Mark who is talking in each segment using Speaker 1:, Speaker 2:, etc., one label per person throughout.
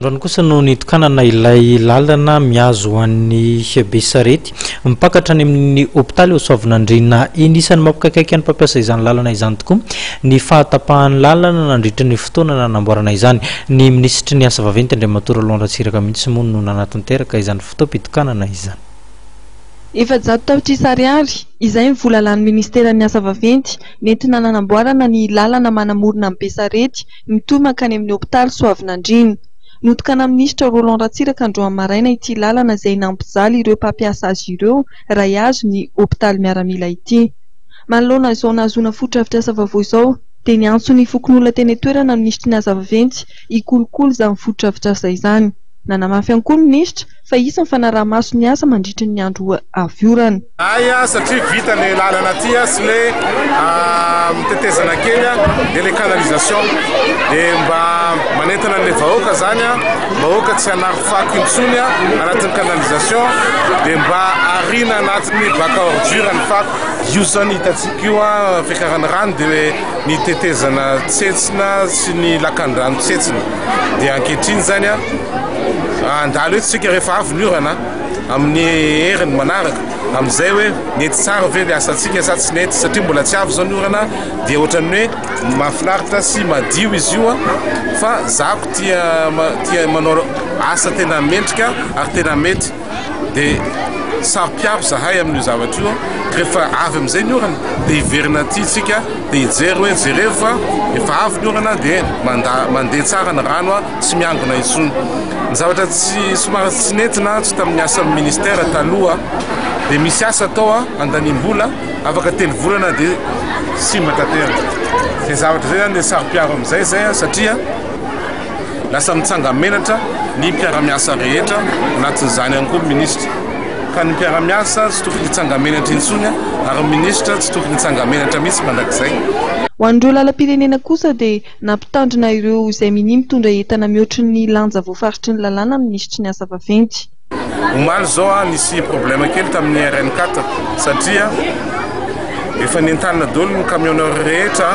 Speaker 1: Androany kosa no nitokanana ilay lalana mihazo an'i Besarety, mipakatra any amin'ny hopitaly ao Soavinandriana iny. Isan'ny mampikaikaika ny mpampiasa izany lalana izany tokoa ny fahatapahan'ny lalana nandritra ny fotoana nanamboarana izany. Ny minisitry ny asa vaventy Andriamatoa Roland Ratsiraka mihitsy moa no nanatanteraka izany fotoam-pitokanana izany.
Speaker 2: 400 tapitrisa ariary, izay ny vola lanin'ny minisiteran'ny asa vaventy nentina nanamboarana ny lalana manamorona an'i Besarety mitohy mankany amin'ny hopitaly Soavinandriana. Notokanan'ny minisitra Roland Ratsiraka androany maraina ity lalana izay nampijaly ireo mpampiasa azy ireo raha hihazo ny hopitaly miaramila ity. Manoloana izao nahazoana fotodrafitrasa vaovao izao dia niantso ny fokonolona teny an-toerana ny minisitry ny asa vaventy hikolokolo izany fotodrafitrasa izany. Nanamafy ihany koa ny minisitra fa hisy ny fanaraha-maso ny asa mandritry ny andro avy orana.
Speaker 3: Hay satria vita le lalana aty sy le tetezana kely de le canalisation de mba manentana an'le vahoaka zany vahoaka tsy hanary fako intsony anatin'ny canalisation de mba ariana anatin'ny bac à ordure ny fako. Io zany hitantsika io fiakaran'ny rano de ny tetezana tsetsina sy ny lakandrano tsetsina de ankehitriny zany handalo eto tsika rehefa avy ny orana amin'ny heriny manaraka amin'izay hoe nety tsara ve ny asantsika sa tsy nety satria mbola tsy avy izao ny orana dia ohatran'ny hoe mahafinaritra sy madio izy io fa zako tia tia manao asa tena mendrika ary tena mety dia saro-piaro zahay amin'io zavatra io rehefa avy amin'izay ny orana dia hiverina aty tsika dia hijery hoe jereo fa efa avy ny orana dia mandeha tsara ny rano tsy miangona intsony. Ny zavatra tsy somary tsy nety na tsy tamin'ny asan'ny ministère taloha dia misy asa atao andaniam-bola afaka telo volana dia simba tanteraka. Izay zavatra izay zany dia saro-piaro amin'izay izay satria lasa mitsanga-menatra ny mpiara-miasa rehetra anatin'izany ihany koa ny minisitra. Ka ny mpiara-miasa tsy tokony hitsanga-menatra intsony ary ny minisitra tsy tokony hitsanga-menatra mihitsy mandrakizay.
Speaker 2: Ho an'ireo lalam-pirenena kosa dia Nampitandrina ireo izay minia mitondra entana mihoatry ny lanja voafaritry ny lalàna ny minisitry ny asa vaventy.
Speaker 3: Omaly izao aho nisy problème kely tamin'ny RN 4 satria efa nentanina daholo ny camionneur rehetra,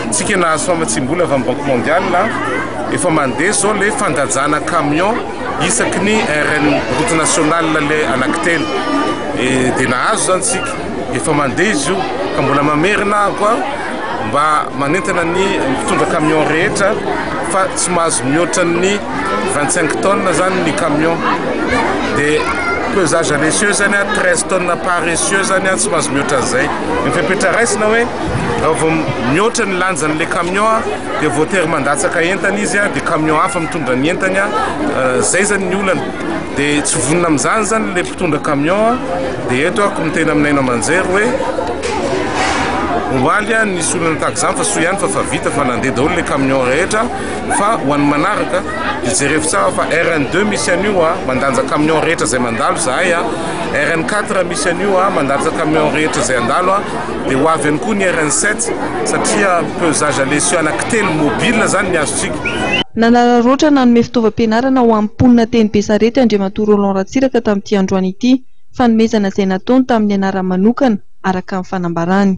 Speaker 3: tsika nahazo famatsiam-bola avy amin'ny banque mondiale, efa mandeha izao le fandajana camion isaky ny RN route nationale le anankitelo dia nahazo izany tsika, efa mandeha izy io ka mbola mamerina aho koa. Mba manentana ny mpitondra camion rehetra fa tsy mahazo mihoatra ny 25 tonnes zany ny camion de pesage à l'essieu zany a 13 tonnes par essieu zany a tsy mahazo mihoatra an'izay. Ny fepetra raisina hoe raha vao mihoatra ny lanjan'le camion a dia voatery mandatsaka entana izy a dia camion hafa mitondra ny entany a, zay zany ny olana. Dia tsy vonona amin'izany zany le mpitondra camion dia eto aho miteny amin'ny haino aman-jery hoe omaly a nisy olana tahaka izany fa soa ihany fa efa vita fa nandeha daholo le camion rehetra fa ho an'ny manaraka dia jerevo tsara fa RN2 misy an'io a mandanja camion rehetra izay mandalo zahay a RN4 misy an'io a mandanja camion rehetra izay andalo a dia ho avy ihany koa ny RN7 satria pesage à l'essieu anankitelo mobile zany ny azontsika.
Speaker 2: Nanararaotra nanome fitaovam-pianarana ho an'ny mponina teny Besarety Andriamatoa Roland Ratsiraka tamin'ity androany ity, fanomezana izay nataony tamin'ny anarany manokana, araka ny fanambarany.